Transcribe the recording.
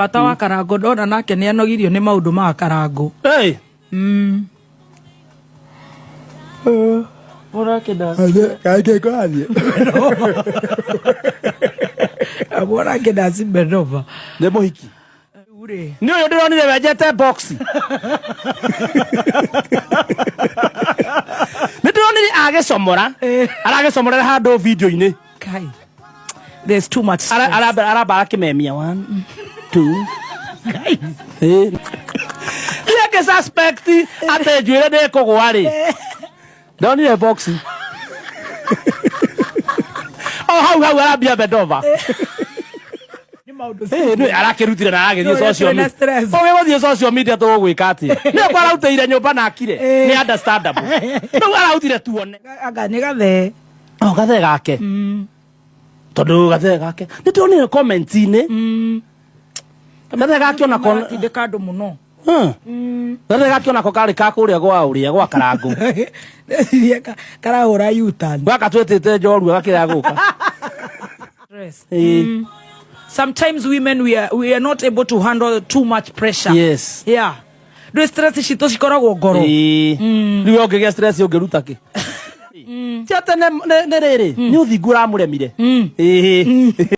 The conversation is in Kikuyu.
Bata wa Karangũ ndona nake nĩ anogirio nĩ maũndũ ma Karangũ. Hey. Kaingĩ kũrathiĩ. Mwanake ndacimenova. Nĩ mũhiki. Rĩu rĩ. Nĩ ũyũ ndĩronire wenjete box. Nĩ ndĩronire agĩcomora. Aragĩcomorera handũ video-inĩ. Kai. There's too much stress. Aramba akĩmemia one two. Niĩ ngĩ suspect atĩ njuĩrĩ nĩ ĩkũgũa rĩ, ndonire box o hau hau arambia bendova. Nĩ arakĩrutire na aragĩthiĩ No, social twĩna media. stress. Ũgĩgũthiĩ social media tũgũgwĩka atĩa? Nĩ kwa arautĩire nyũmba na akire. Nĩ understandable. Rĩu arautire tuone. Anga nĩ gathee. O gathee gake. Tondũ gathee gake. Nĩ tuonire comment-inĩ. Gathee gake onako. Maratindĩka andũ mũno. Gathee gake onako karĩ ka kũrĩa gwa ũrĩa gwa Karangũ. Ndeciria karahũra U-turn. Gaka twĩtĩte njorua gakĩrega gũka. Stress. Sometimes women we are not able to handle too much pressure. Yeah. Ndå stress citå cikoragwo ngoro. Rĩu ũngĩgĩa stress ũngĩruta kĩ? Ti atĩ nĩ rĩrĩ nĩ ũthingu ũramũremire. Ĩĩ.